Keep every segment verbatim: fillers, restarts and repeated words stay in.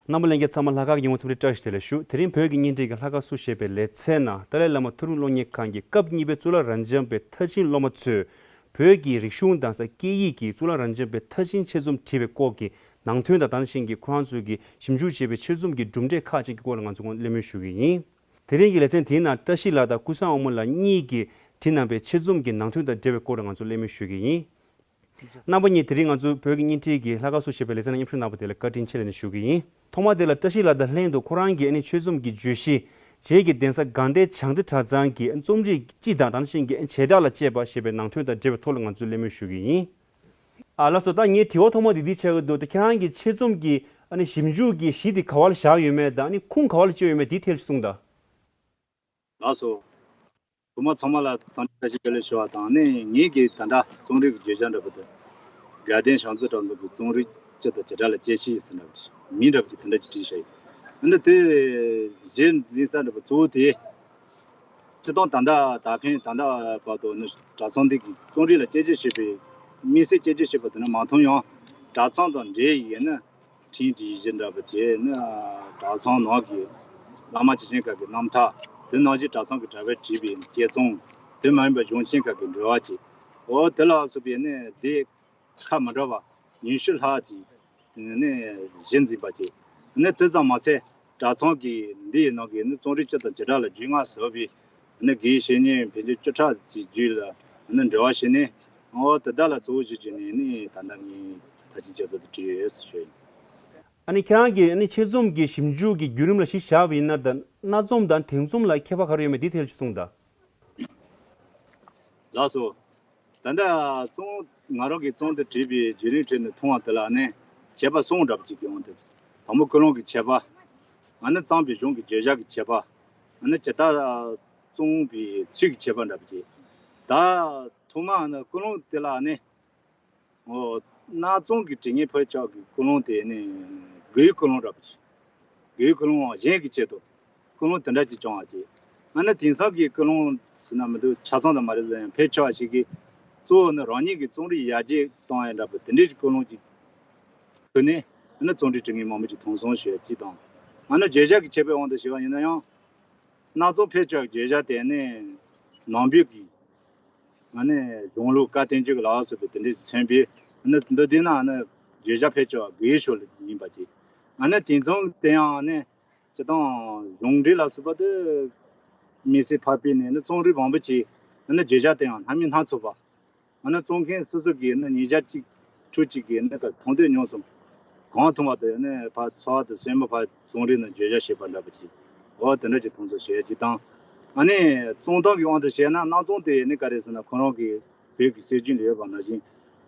རྣམ་པ་ལྷན་རྒྱས་ཚང་མ་ལྷག་དཀར་གྱི་ཉིན་མོ་འཚམས་འདྲི་བཀྲ་ཤིས་བདེ་ལེགས་ཞུ། དེ་རིང་བོད་ཀྱི་བརྙན་འཕྲིན་གྱི་ལྷག་དཀར་སུ་ཞེས་པའི་ལེ་ཚན་ནང་ཏཱ་ལའི་བླ་མ་མཐོ་རིམ་སློབ་གཉེར་ཁང་གི་སྐབས་གཉིས་པའི་གཙུག་ལག་རབ་འབྱམས་པའི་མཐར་ཕྱིན་སློབ་མ་ཚོས་བོད་ཀྱི་རིག་གཞུང་དང་ས་སྐད་ཡིག་གི་གཙུག་ལག་རབ་འབྱམས་པའི་མཐར་ཕྱིན་ཆེད་རྩོམ་བྲིས་པའི་སྐོར་གྱི་ནང་དོན་དང་། དེ་ནང་བཞིན་གྱི་ཁོ་རང་ཚོས་ཀྱི་ཞིབ་འཇུག་བྱས་པའི་ཆེད་རྩོམ་གྱི་གྲུབ་འབྲས་ཁག་ཅིག་གི་སྐོར་ལ་ང་ཚོས་སྔོན་གླེང་མོལ་ཞུ་གི་ཡིན། དེ་རིང་གི་ལེ་ཚན་དེའི་ནང་བཀྲ་ཤིས་ལགས་དང་ཀུན་བཟང་དབང་མོ་ལགས་གཉིས་ཀྱིས་བྲིས་གནང་པའི་ཆེད་རྩོམ་གྱི་ནང་དོན་དང་འབྲེལ་བའི་སྐོར་ལ་ང་ཚོས་གླེང་མོལ་ཞུ་གི་ཡིན། རྣམ་པ་གཉིས་དེ་རིང་ང་ཚོའི་བོད་ཀྱི་བརྙན་འཕྲིན་གྱི་ལྷག་དཀར་སུ་ཞེས་པའི་ལེ་ཚན་ནང་མཉམ་ཞུགས་གནང་བ་དེ་ལ་བཀའ་དྲིན་ཆེ་ལབ་ནས་ཞུ་གི་ཡིན། ཐོག་མ་དེ་ལ་བཀྲ་ཤིས་ལགས་དང་ལྷན་དུ་ཁོ་རང་གི་ཨ་ནི་ཆོས་རྩོམ་གྱི་བརྗོད་གཞི། རྗེ་གི་གདན་ས་དགའ་ལྡན་བྱང་རྩེ་གྲྭ་ཚང་གི་རྩོམ་རིག་སྤྱི་དང་། དེ་ནང་བཞིན་གྱི་བྱེ་བྲག་ལ་དཔྱད་པ་ཞེས་པའི་ནང་དོན་དང་འབྲེལ་བའི་ཐོག་ལ་ང་ཚོས་གླེང་མོལ་ཞུ་གི་ཡིན། ཨ་ལགས་སོ། ད་ངའི་དྲི་བ་ཐོག་མ་དེ་འདི་ཆགས་ཀྱི་འདུག་ད་ཁྱེད་རང་གི་ཆེད་རྩོམ་གྱི་ཨ་ནི་ཞིབ་འཇུག་གི་གཞི་དེ་ག་བ་ལ་བཞག་ཡོད་མེད་དང་། ཨ་ནི་ཁུངས་ག་བ་ལ་བཅོལ་ཡོད་མེད་དེའི་ཐད་ལ་གསུངས་དང་། ལགས་སོ། བུ་མོ་ཚང་མ་ལ་འཚམས་འདྲི་བཀྲ་ཤིས་བདེ་ལེགས་ཞུ་བ་དང་། ནི་ངེད་ཀྱི་ད་ལྟ་རྩོམ་རིག་གི་བརྗོད་བྱ་འདྲ་པོ་དེ། དགའ་ལྡན་བྱང་རྩེ་གྲྭ་ཚང་གི་རྩོམ་རིག་སྤྱི་དང་བྱེ་བྲག་ལ་དཔྱད་གཞི་ཟེར་འདྲ་པོ་ཞིག་མིང་འདྲ་པོ་ཅིག་དེ་འདྲ་ཅིག་བྲིས་བཞག་ཡོད། འདི་དེ་གཞི་འཛིན་ས་འདྲ་པོ་གཙོ་བོ་དེ། སྤྱིར་བཏང་ད་ལྟ་ད་ཕན་ད་ལྟ་བར་དུ་ནི་གྲྭ་ཚང་འདི་གི་རྩོམ་རིག་ལ་དཔྱད་བརྗོད་བྱེད་པའི་དམིགས་བསལ་དཔྱད་བརྗོད་བྱེད་པ་དེ་ནི་མ་མཐོང་ཡང་། གྲྭ་ཚང་དང་འབྲེལ་ཡོད་ན། འཕྲིན་བྲིས་གཞི་འདྲ་པོ་བྱས་ནས་གྲྭ་ཚང་ནང་གི་བླ་མ་ཇི་བཞིན་ཁག་གི་རྣམ་ཐར། དེ་ནང་བཞིན་གྲྭ་ཚང་གི་གྲྭ་པས་བྲིས་པའི་དཔྱད་རྩོམ། དེ་མ་ཡིན་པ་གཞུང་ཆེན་ཁག་གི་འགྲེལ་བ་བཅས། འོ་དེ་ལ་སོགས་པའི་ནི་སྡེ་ཁག་མི་འདྲ་བ་ཉི་ཤུ་ལྷག་ཅིག་ནས་གཞི་འཛིན་པ་བཅས། ནི་དེ་ཙམ་མ་ཚད་གྲྭ་ཚང་གི་འདིའི་ནང་གི་ནི་རྩོམ་རིག་སྤྱི་དང་བྱེ་བྲག་ལ་རྒྱུས་མངའ་ཟབ་པའི་ནི་དགེ་བའི་བཤེས་གཉེན་ཕལ་ཆེར་བཅུ་ཕྲག་ཅིག་བརྒྱུད་ལ་ནི་འབྲེལ་བ་བྱས་ནས། འོ་དེ་དག་ལ་གཙོ་བོ་གཞི་བྱས་ནས་ནི་ད་ལྟ་ངས་མཐར་ཕྱིན་དཔྱད་རྩོམ་དེ་བྲིས་ཡོད་ཟེར་ཞུ་ཡིན། ཨ་ནི་ཁྱེད་རང་གིས་ཨ་ནི་ཆེད་རྩོམ་གྱི་ཞིབ་འཇུག་གི་བརྒྱུད་རིམ་ལ་གཞི་བཞག་པ་ཡིན་ན། ད་སྣ་རྩོམ་དང་དེང་རྩོམ་ལ་ཁྱད་པར་ག་རེ་ཡོད་མེད་དེའི་ཐད་ལ་ཅིག་གསུངས་དང་། ལགས་སོ། ད་ལྟ་རྩོམ་ང་རང་གིས་རྩོམ་དེ་བྲིས་པའི་བརྒྱུད་རིམ་ཁྲོད་ནས་མཐོང་བ་དེ་ལ་ནི་ཁྱད་པར་གསུམ་འདྲ་པོ་ཅིག་ཡོང་། དེ་དང་པོ་ཀུན་སློང་གི་ཁྱད་པར། ཨ་ནི་བརྩམས་པའི་གཞུང་གི་བརྗོད་བྱ་གི་ཁྱད་པར། ཨ་ནི་ཇི་ལྟར་རྩོམ་པའི་ཚུལ་གྱི་ཁྱད་པར་འདྲ་པོ་ཅིག་ད་ཐོག་མ་ནི་ཀུན་སློང་དེ་ལ་ནི། འོ། སྣ་རྩོམ་གྱི་དྲི་ངན་ཕོག་ཆོག་གི་ཀུན་སློང་དེ་ནི་དགུའི་ཀུན་སློང་འདྲ་པོ་ཞིག་དགུའི་ཀུན་སློང་གཞན་གྱི་ཆེད་དུ་ཀུན་སློང་དེ་འདྲ་ཅིག་བྱུང་བ་ཅིག་ཨ་ནི་དེང་སང་གི་ཀུན་སློང་ཟེར་ན་མི་འདུག་ཆ་ཚང་དུ་མ་རེད་ཟེར་ཡང་ཕལ་ཆེ་བ་ཞིག་གིས་གཙོ་བོ་ནི་རང་ཉིད་ཀྱི་རྩོམ་རིག་ཡར་རྒྱས་གཏོང་ཡ་འདྲ་པོ་དེ་འདྲའི་ཀུན་སློང་ཅིག་ཁུར་ནས། ཨ་ནི་རྩོམ་རིག་དྲི་ངན་མང་པོ་ཅིག་མཐོང་སོང་ཞེས་ཅིག་དང་། ཨ་ནི་བརྗོད་བྱ་གི་ཁྱད་པར་དབང་དུ་བྱས་པ་ཡིན་ན་ཡང་། སྣ་རྩོམ་ཕལ་ཆེ་བ་བརྗོད་བྱ་དེ་ནི་ནང་པའི་གི་ང་ནི་གཞུང་ལུགས་བཀའ་བསྟན་བཅོས་ཀྱི་ལ་སོགས་པའི་དེ་འདྲའི་མཚོན་པའི། ཨ་ནི་འདི་དེ་ན་ཨ་ནི་བརྗོད་བྱ་ཕལ་ཆེ་བ་དགུའི་ཕྱོགས་ལ་ཡིན་པ་ཅིག་ཨ་ནི་དེང་སང་དེ་ཡང་ཨ་ནི་སྤྱིར་བཏང་གཞུང་འབྲེལ་ལ་སོགས་པ་དེ་དམིགས་བསལ་ཕར་སྤེལ་ནས་ཨ་ནི་རྩོམ་རིག་མང་པོ་ཅིག་ཨ་ནི་བརྗོད་བྱ་དེ་ཡང་སྣ་མིན་སྣ་ཚོགས་པ། ཨ་ནི་རྩོམ་མཁན་སོ་སོ་གིས་ཨ་ནི་ཉིས་བརྒྱ་གཅིག་ཁྲུ་གཅིག་གིས་ཨ་ནི་མཐོང་ཐོས་མྱོང་གསུམ། གང་མཐོང་བ་དེ་ནི་ཕར་ཚོར་བ་དང་སེམས་པ་ཕར་རྩོམ་རིག་ནང་བརྗོད་བྱ་བྱེད་པ་འདྲ་པོ་ཅིག་འོ་དེ་འདྲ་ཅིག་མཐོང་ཚུལ་བཤད་ཀྱི་དང་། ཨ་ནི་རྩོམ་སྟངས་ཀྱི་དབང་དུ་བྱས་ན་སྣ་རྩོམ་དེ་ནི་ག་རེ་ཟེར་ན་ཁོ་རང་གི་བོད་ཀྱི་སྲོལ་རྒྱུན་ལ་ཡོད་པ་ནང་བཞིན།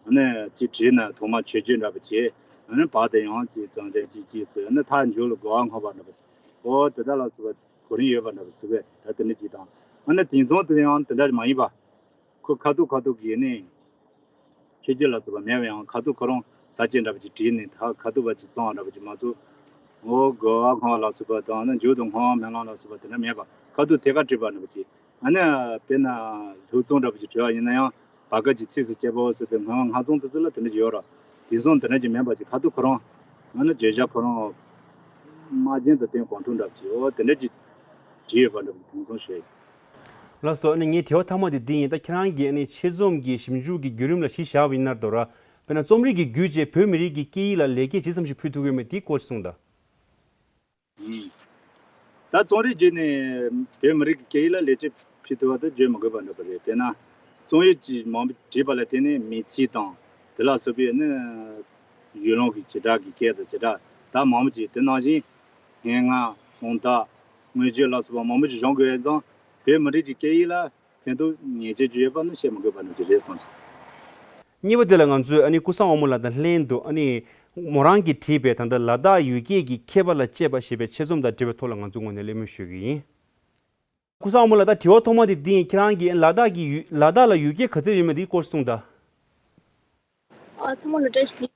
ཨ་ནི་ཅིག་བྲིས་ན་ཐོག་མར་མཆོད་བརྗོད་འདྲ་པོ་བྱས། ཨ་ནི་བར་དུ་ཡང་ཅིག་བརྩམས་ཆོས་ཅིག་ཅིག་ཟེར། ཨ་ནི་མཐའ་མཇུག་ལ་གོ་བ་བསྔོ་བ་འདྲ་པོ་ཅིག་འོ་དེ་དག་ལ་སོགས་པ་གོ་རིམ་ཡོད་པ་འདྲ་པོ་ཟེར་བས། ད་དེ་འདྲ་ཅིག་དང་། ཨ་ནི་དེང་སང་དེ་ཡང་དེ་འདྲ་མ་ཡིན་པ། ཁོ་ཁ་ཐུག་ཁ་ཐུག་གིས་ནི་མཆོད་བརྗོད་ལ་སོགས་པ་མེད་པ་ཡང་ཁ་ཐུག་ཁོ་རང་ས་བཅད་འདྲ་པོ་ཅིག་བྲིས་ནས་ད་ཁ་ཐུག་པ་ཅིག་བརྩམས་པ་འདྲ་པོ་ཅིག་མ་གཏོགས། འོ་གོ་བ་བསྔོ་བ་ལ་སོགས་པ་དང་ནི་མཇུག་ཏུ་བསྔོ་བ་སྨོན་ལམ་ལ་སོགས་པ་དེ་འདྲ་མེད་པ། ཁ་ཐུག་ཐད་ཀར་བྲིས་པ་འདྲ་པོ་ཅིག་ཨ་ནི་དཔེར་ན་ལྷུག་རྩོམ་འདྲ་པོ་ཅིག་བྲིས་པ་ཡིན་ན་ཡང་བར་སྐབས་ཀྱི་ཚིགས་སུ་བཅད་པའོ་ཟེར་ཏེ་སྔོན་མ་སྔ་རྩོམ་དེ་ཚོ་ལ་དེ་འདྲ་ཅིག་ཡོད་ར། དེང་སང་དེ་འདྲ་ཅིག་མེད་པ་ཅིག་ཁ་ཐུག་ཁོ་རང་། ཨ་ནི་བརྗོད་བྱ་ཁོ་རང་། སྨྲ་བརྗོད་དང་བསྟན་གོང་ཐུག་འདྲ་པོ་ཅིག་འོ་དེ་འདྲ་ཅིག་བྲིས་ཡོད་པ་འདྲ་པོ་དེང་སང་ཤེས། ལགས་སོ། ཨ་ནི་ངའི་དྲི་བ་མཐའ་མ་དེ་འདི་ཡིན། ད་ཁྱེད་རང་གིས་ཨ་ནི་ཆེད་རྩོམ་གྱི་ཞིབ་འཇུག་གི་བརྒྱུད་རིམ་ལ་གཞི་བཞག་པ་ཡིན་ན་འདྲ་ར། དཔེར་ན་རྩོམ་རིག་གི་བརྒྱུད་བཅས་བོད་མི་རིགས་ཀྱི་སྐད་ཡིག་ལ་ལེགས་སྐྱེས་ཇི་ཙམ་ཞིག་ཕུལ་ཐུབ་ཀྱི་ཡོད་མེད་དེའི་སྐོར་གསུངས་དང་། ད་རྩོམ་རིག་བརྒྱུད་ནས་བོད་མི་རིགས་ཀྱི་སྐད་ཡིག་ལ་ལེགས་སྐྱེས་ཕུལ་ཐུབ་པ་དེ་བརྗོད་མི་དགོས་པ་འདྲ་པོ་རེད། དཔེར་ན་རྩོམ་ཡིག་ཅིག་མང་པོ་བྲིས་པ་ལ་བརྟེན་ནས་མི་ཚེ་དང་དེ་ལ་སོགས་པའི་ནི་ཡུལ་ལུང་གི་བྱེ་བྲག་གི་སྐད་དང་བྱེ་བྲག་ད་མང་པོ་ཅིག་དེ་ནང་བཞིན་སྙན་ངག་གསུང་རྟགས། མངོན་བརྗོད་ལ་སོགས་པ་མང་པོ་ཅིག་སྦྱོང་དགོས་ཡོད་ཙང་། བོད་མི་རིགས་ཀྱི་སྐད་ཡིག་ལ་ཕན་ཐོགས་ངེས་ཅན་ཅིག་ཡོད་པ་ནི་བཤད་མི་དགོས་པ་ནང་བཞིན་རེད་བསམ། གཉིས་པ་དེ་ལ་ང་ཚོས་ཨ་ནི་ཀུན་བཟང་དབང་མོ་ལགས་དང་ལྷན་དུ་ཨ་ནི་མོ་རང་གིས་བྲིས་པའི་ད་ལྟ་ལ་དྭགས་ཡུལ་སྐད་ཀྱི་མཁས་པ་ལ་དཔྱད་པ་ཞེས་པའི་ཆེད་རྩོམ་དང་འབྲེལ་བའི་ཐོག་ལ་ང་ཚོའི་ངོས་ནས་གླེང་མོལ་ཞུ་གི་ཡིན། ཀུན་བཟང་དབང་མོ་ལགས། ད་དྲི་བ་ཐོག་མ་དེ་འདི་ཡིན། ཁྱེད་རང་གིས་ལ་དྭགས་ཀྱི་ཡུལ་ལ་དྭགས་ལ་ཡུལ་སྐད་ག་ཚོད་ཡོད་མེད་དེའི་སྐོར་གསུངས་དང་།། ཨ་ཚང་མ་ལ་བཀྲ་ཤིས་བདེ་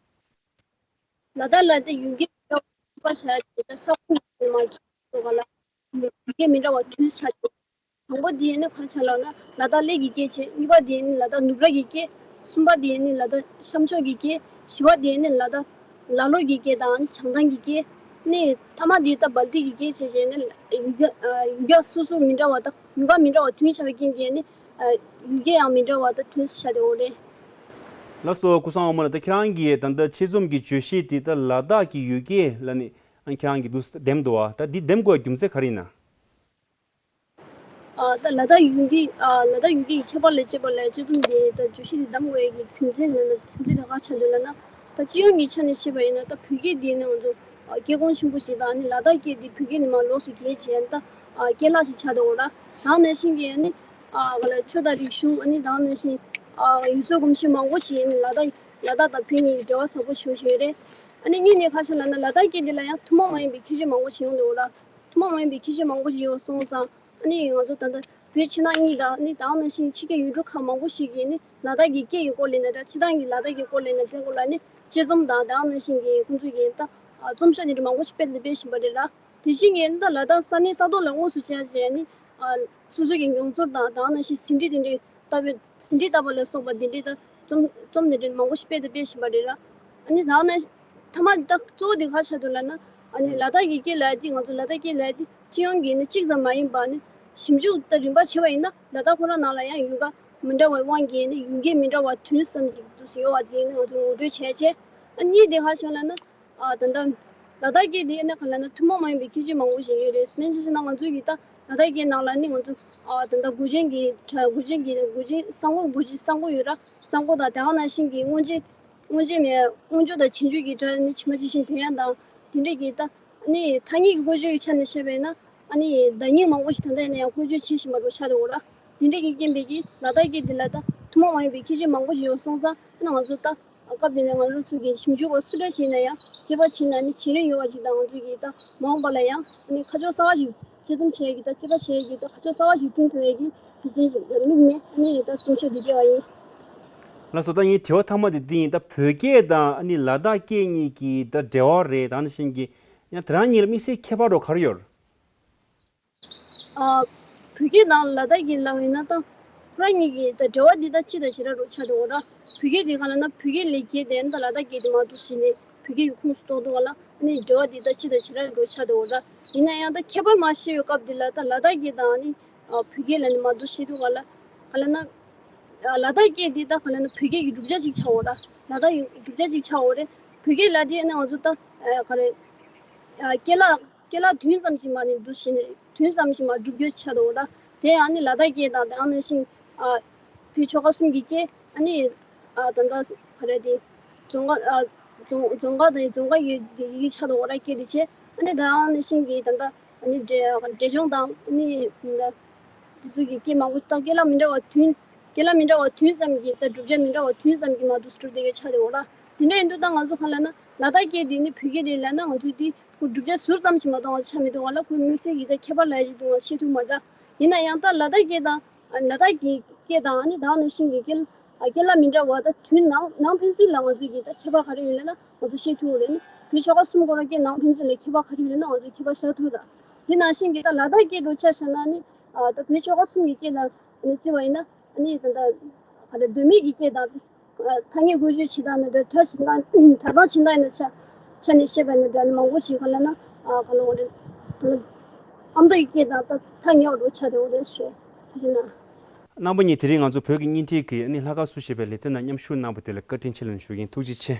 ལེགས། ལ་དྭགས་ལ་དེ་ཡུལ་སྐད་མི་འདྲ་བ་བྱ་དེ་ད་ས་ཁོངས་ཀྱི་མ་འདྲ་བ་ལ་ཡུལ་སྐད་མི་འདྲ་བ་དུས་ཆ་ཆེ། དང་པོ་དེ་ནི་ག་རེ་ཆགས་ལབ་ན་ལ་དྭགས་གླེ་གི་སྐད་བྱས། གཉིས་པ་དེ་ནི་ལ་དྭགས་ནུབ་ར་གི་སྐད། གསུམ་པ་དེ་ནི་ལ་དྭགས་གཤམ་ཕྱོགས་ཀྱི་སྐད། བཞི་པ་དེ་ནི་ལ་དྭགས་ལ་ལོ་གི་སྐད་དང་བྱང་ཐང་གི་སྐད། ནི་མཐའ་མ་འདི་ད་སྦལ་ཏིག་གི་སྐད་བྱས་བྱས་ནི་ཡུལ་གྱ་ཡུལ་གྱ་སོ་སོ་མི་འདྲ་བ་དང་ཡུལ་ཁ་མི་འདྲ་བ་མཐུན་ཆགས་པའི་རྐྱེན་གྱིས་ནི་ཡུལ་སྐད་ཡང་མི་འདྲ་བ་དང་མཐུན་ཆགས་དེ་འོ་རེད། ལགས་སོ། ཀུན་བཟང་དབང་མོ་ལགས། ད་ཁྱེད་རང་གིས་ད་ལྟ་ཆེད་རྩོམ་གྱི་བརྗོད་གཞི་དེ་ད་ལ་དྭགས་ཀྱི་ཡུལ་སྐད་ལ་ནི་ཁྱེད་རང་གིས་འདུག་འདེམས་འདུག་བ། ད་འདི་འདེམས་དགོས་རྒྱུ་མཚན་ག་རེ་ཡིན་ན། ཨ་ད་ལ་དྭགས་ཡུལ་གྱི་ཨ་ལ་དྭགས་ཡུལ་གྱི་ཁྱད་པར་ལ་དཔྱད་པ་ལ་དཔྱད་རྩོམ་དེ་ད་བརྗོད་གཞི་དེ་བདམས་དགོས་ཡས་ཀྱི་རྒྱུ་མཚན་ལ་ན་རྒྱུ་མཚན་དེ་ག་ཆགས་འདུག་ལབ་ན། ད་སྤྱི་ཡོངས་ཀྱི་ཆ་ནས་བཤད་པ་ཡིན་ན་ད་བོད་སྐད་དེ་ནི་ང་ཚོ་ཨ་སྐད་གོང་ཆེན་པོ་ཞིག་དང་ནི་ལ་དྭགས་སྐད་དེ་བོད་སྐད་ནས་མར་ལོགས་སུ་གྱེས་བྱས་ད་ཨ་སྐད་ལྷག་ཞིག་ཆགས་འདུག་ར། ད་ག་ནང་བཞིན་གྱི་ནི་ཨ་ག་ལ་ཆོས་དང་རིག་གཞུང་ཨ་ནི་ད་ག་ནང་བཞིན་ཨ་ཡུལ་སྲོལ་གོམས་གཤིས་མང་པོ་ཞིག་ནི་ལ་དྭགས་ལ་དྭགས་དང་བོད་གཉིས་ཀྱི་འབྲེལ་བ་ཟབ་པོ་ཞེ་པོ་ཞིག་ཡོད་རེད། ཨ་ནི་གཉིས་ནས་ཁ་ཤས་ལབ་ན་ལ་དྭགས་སྐད་འདི་ལ་ཡང་ཐུན་མོང་མ་ཡིན་པའི་ཁྱད་ཆོས་མང་པོ་ཞིག་ཡོང་འདུག་ར། ཐུན་མོང་མ་ཡིན་པའི་ཁྱད་ཆོས་མང་པོ་ཞིག་ཡོད་སོང་ཙང་ཨ་ནི་ང་ཚོ་ད་ལྟ་བོད་ཕྱི་ནང་གཉིས་དང་ནི་ད་ག་ནང་བཞིན་ཕྱི་རྒྱལ་ཡུལ་གྲུ་ཁག་མང་པོ་ཞིག་གིས་ནི་ལ་དྭགས་ཀྱི་སྐད་ཀྱི་སྐོར་ལ་ནི་ད་སྤྱི་བཏང་གི་ལ་དྭགས་ཀྱི་སྐོར་ལ་ནི་བཙན་སྐོར་ལ་ནི་དཔྱད་རྩོམ་དང་ད་ག་ནང་བཞིན་གྱི་ཁོང་ཚོ་གི་ད་རྩོམ་ཤོག་དེ་འདྲ་མང་པོ་ཞིག་སྤེལ་ནས་སྤེལ་བཞིན་པ་རེད་ལ། དེ་བཞིན་གྱི་ད་ལ་དྭགས་ས་གནས་ས་ཐོག་ལ་དངོས་སུ་བྱས་བྱས་ནི་ཨ་སོ་སོ་གི་མྱོང་ཚོར་དང་ད་ག་ནང་བཞིན་ཟིན་བྲིས་དེ་འདྲའི་ལྟ་བུའི་ཟིན་བྲིས་ལྟ་བུ་ལ་སོགས་པ་དེ་འདྲའི་ད་རྩོམ་རྩོམ་དེ་འདྲའི་མང་པོ་ཞིག་སྤེལ་དང་སྤེལ་བཞིན་པ་རེད་ལ། ཨ་ནི་ད་ག་ནང་མཐའ་མ་ད་གཙོ་བོ་དེ་ག་ཆགས་འདུག་ལབ་ན་ཨ་ནི་ལ་དྭགས་ཀྱི་སྐད་ལབ་ཡ་དེ་ང་ཚོ་ལ་དྭགས་སྐད་ལབ་ཡ་དེ་སྤྱི་ཡོངས་ཀྱི་ནི་གཅིག་ཙམ་མ་ཡིན་པ་ནི་ཞིབ་འཇུག་ད་རིམ་པ་བྱས་པ་ཡིན་ན་ལ་དྭགས་ཁོ་རང་ནང་ལ་ཡང་ཡུལ་ཁ་མི་འདྲ་བའི་དབང་གིས་ནི་ཡུལ་སྐད་མི་འདྲ་བ་དུས་ཙམ་ཞིག་ཏུ་ཡོད་པ་དེ་ནི་ང་ཚོ་ངོ་སྤྲོད་བྱས་བྱས། ཨ་གཉིས་དེ་ག་ཆགས་ལབ་ན། ཨ་ད་ལྟ་ལ་དྭགས་སྐད་དེ་ནི་ག་ལབ་ན་ཐུན་མོང་མ་ཡིན་པའི་ཁྱད་ཆོས་མང་པོ་ཞིག་ཡོད་རེད། དཔེར་ན་ཆ་བཞག་ན་ང་ཚོའི་གི་ད་ལ་དྭགས་སྐད་ནང་ལ་ནི་ང་ཚོ་ཨ་ད་ལྟ་གོས་ཆེན་གྱི་གྲ་གོས་ཆེན་གྱི་གོས་ཆེན་གསང་སྒོ་གོས་ཆེན་གསང་སྒོ་ཡོད་ར། གསང་སྒོ་དང་དེ་ག་ནང་བཞིན་གྱི་སྔོན་ཆད་སྔོན་ཆད་མེད་སྔོན་ཆད་དང་ཆེན་ཆོད་ཀྱི་སྒྲ་ནི་ཇི་མ་ཇི་བཞིན་འདོན་ཡ་དང་དེ་འདྲས་ཀྱི་ད་ནི་ཐ་སྙད་ཀྱི་བཀོལ་སྤྱོད་ཀྱི་ཆ་ནས་བཤད་པས་ན་ཨ་ནི་བརྡ་རྙིང་མང་པོ་ཞིག་ད་ལྟ་ཡིན་ན་ཡང་བཀོལ་སྤྱོད་བྱེད་བཞིན་པ་འདྲ་ཆགས་འདུག་ར། དེ་འདྲས་ཀྱི་རྐྱེན་པས་ཀྱི་ལ་དྭགས་སྐད་འདི་ལ་ད་ཐུན་མོང་མ་ཡིན་པའི་ཁྱད་ཆོས་མང་པོ་ཞིག་ཡོད་སོང་ཙང་ཨ་ནི་ང་ཚོ་ད། སྐབས་དེ་ནས་ང་ཚོ་ཚོ་གི་ཞིབ་འཇུག་པ་སུ་འདྲ་ཞིག་ཡིན་ན་ཡང་དཔྱད་པ་བྱེད་ན་ནི་བྱེད་རིན་ཡོད་པ་ཞིག་དང་ང་ཚོ་གི་ད་མ་འོངས་པ་ལ་ཡང་ནི་ཁ་ཕྱོགས་གསར་བ་ཞིག་དཔྱད་རྩོམ་བྱེད་ཀྱི་ད་དཔྱད་པ་བྱེད་ཀྱི་ད་ཁ་ཕྱོགས་གསར་བ་ཞིག་བསྐྲུན་ཐུབ་ཡས་ཀྱི་རྒྱུ་མཚན་ཞིག་དམིགས་ནས་ནི་ད་རྩོམ་ཤོག་འདི་སྤེལ་བ་ཡིན། ལགས་སོ། ད་ངའི་དྲི་བ་མཐའ་མ་དེ་འདི་ཡིན། ད་བོད་སྐད་དང་ནི་ལ་དྭགས་སྐད་གཉིས་ཀྱི་ད་འབྲེལ་བ་རེད། ད་ནི་བཞིན་གྱི་ཡང་དེ་རང་གཉིས་ལ་དམིགས་བསལ་ཁྱད་པར་རོ་ག་རེ་ཡོད། ཨ། བོད་སྐད་དང་ལ་དྭགས་སྐད་ལབ་ཡིན་ན་ད་ཁོ་རང་གཉིས་ཀྱི་ད་འབྲེལ་བ་འདི་ད་སྤྱི་དང་བྱེ་བྲག་རུ་ཆགས་འདུག་ག་ལ། བོད་སྐད་དེ་ག་ལ་ན་བོད་སྐད་ལས་གྱེས་ཏེ་ད་ལ་དྭགས་སྐད་དེ་མར་འདུག་ཟེར་ནས་བོད་སྐད་ཀྱི་ཁོངས་སུ་གཏོགས་འདུག་ག་ལ། ཨ་ནི་འབྲེལ་བ་འདི་ད་སྤྱི་དང་བྱེ་བྲག་རུ་ཆགས་འདུག་ག་ལ། ཡིན་ན་ཡང་ད་ཁྱད་པར་མར་བཤད་པའི་སྐབས་འདི་ལ་ད་ལ་དྭགས་སྐད་དང་ཨ་ནི་ཨ་བོད་སྐད་ལ་ནི་མར་འདུག་བཤད་འདུག་ག་ལ། ག་ལ་ན་ཨ་ལ་དྭགས་སྐད་འདི་ད་ག་ལ་ན་བོད་སྐད་ཀྱི་གྲུབ་ཆ་ཅིག་ཆགས་འོ་ར། ལ་དྭགས་ཀྱི་གྲུབ་ཆ་ཅིག་ཆགས་འོ་རེད། བོད་སྐད་ལ་དེ་ཨ་ནི་ང་ཚོ་ད་ཨ་ག་རེ་ཨ་སྐད་ལ། སྐད་ལ་དུས་ཙམ་ཞིག་མ་ནི་འདུ་ཤེས་ནས་དུས་ཙམ་ཞིག་མ་སྒྲུབ་རྒྱུ་ཆགས་འདུག་ད། དེ་ཡང་ནི་ལ་དྭགས་སྐད་དང་དེ་ཡང་ནང་བཞིན་ཨ་བོད་ཆོལ་ཁ་གསུམ་གྱི་སྐད་ཨ་ནི་ཨ་ད་ལྟ་ག་རེ་དེ་རྫོང་ཁ་ཨ་རྫོང་རྫོང་ཁ་དང་རྫོང་ཁ་ཡི་ཡི་གེ་ཆགས་འདུག་ར། སྐད་དེ་བྱས་ཨ་ནི་དེ་ཡང་ནང་བཞིན་གྱི་ད་ལྟ་ཨ་ནི་འབྲས་འབྲས་ལྗོངས་དང་ཨ་ནི་ད་དེ་ཚོ་གི་སྐད་མང་པོ་ད་སྐད་ལ་མི་འདྲ་བ་དུས་སྐད་ལ་མི་འདྲ་བ་དུས་ཙམ་གྱི་ད་གྲུབ་ཆ་མི་འདྲ་བ་དུས་ཙམ་གྱི་མ་འདུག་སྒྲུབ་བསྡད་མཁན་ཆགས་འདུག་ར། དེ་འདྲ་ཡིན་དུས་ད་ང་ཚོ་ག་ལ་ན་ལ་དྭགས་སྐད་དེ་ནི་བོད་སྐད་རེད་ལབ་ན་ང་ཚོས་དེ། ཁོ་བསྒྲུབ་བྱ་ཟུར་ཙམ་ཞིག་མ་གཏོགས་ང་ཚོ་ཆ་མི་འདུག་ག་ལ། ཁོའི་དམིགས་བསལ་གྱི་ད་ཁྱད་པར་ལ་ཡ་ཞིག་འདུག་ང་ཤེས་ཐུབ་མ་རེད། ཡིན་ན་ཡང་ད་ལ་དྭགས་སྐད་དང་ལ་དྭགས་ཀྱི་སྐད་དང་ཨ་ནི་ད་ག་ནང་བཞིན་གྱི་སྐད་སྐད་ལ་མི་འདྲ་བ་ད་དུས་ནང་ནང་ཕན་ཚུན་ལ་ང་ཚོས་ཀྱི་ད་ཁྱད་པར་ག་རེ་ཡོད་ལབ་ན་ང་ཚོ་ཤེས་ཐུབ་རེད། ནི་བོད་ཆོལ་ཁ་གསུམ་གོ་ར་སྐད་ནང་ཕན་ཚུན་ལ་ཁྱད་པར་ག་རེ་ཡོད་ལབ་ན་ང་ཚོས་ཁྱད་པར་བཞག་ཐུབ་ར། དེ་ནང་བཞིན་གྱི་ད་ལ་དྭགས་སྐད་དུ་ཆ་བཞག་ན་ནི་ད་བོད་ཆོལ་ཁ་གསུམ་གྱི་སྐད་དང་ནི་བརྩི་བ་ཡིན་ན་ནི་ད་ད་ག་རེ་གདོད་མའི་གི་སྐད་དང་། ཐ་སྙད་བཀོལ་སྤྱོད་བྱེད་སྟངས་ནི་འདྲ། སྒྲ་བྱེད་སྟངས་སྒྲ་གདངས་བྱེད་སྟངས་ཡིན་ན་ཆ་ཆ་ནས་བཤད་པ་ཡིན་ན་འདྲ་ནི་མང་པོ་ཞིག་ག་ལ་ན་ག་ལ་འོ་རེད། ཨ་མདོ་ཡི་སྐད་དང་ད་ཐག་ཉེ་བ་འདྲ་ཆགས་འདུག་འོ་རེད་ཞེས་ཐུགས་རྗེ་གནང་། རྣམ་པ་གཉིས་དེ་རིང་ང་ཚོ་བོད་ཀྱི་བརྙན་འཕྲིན་གྱི་ཨ་ནི་ལྷག་དཀར་བསུ་ཞེས་པའི་ལེ་ཚན་ནང་མཉམ་ཞུགས་གནང་བ་དེ་ལ་བཀའ་དྲིན་ཆེ་ལབ་ནས་ཞུ་གི་ཡིན། ཐུགས་རྗེ་ཆེ།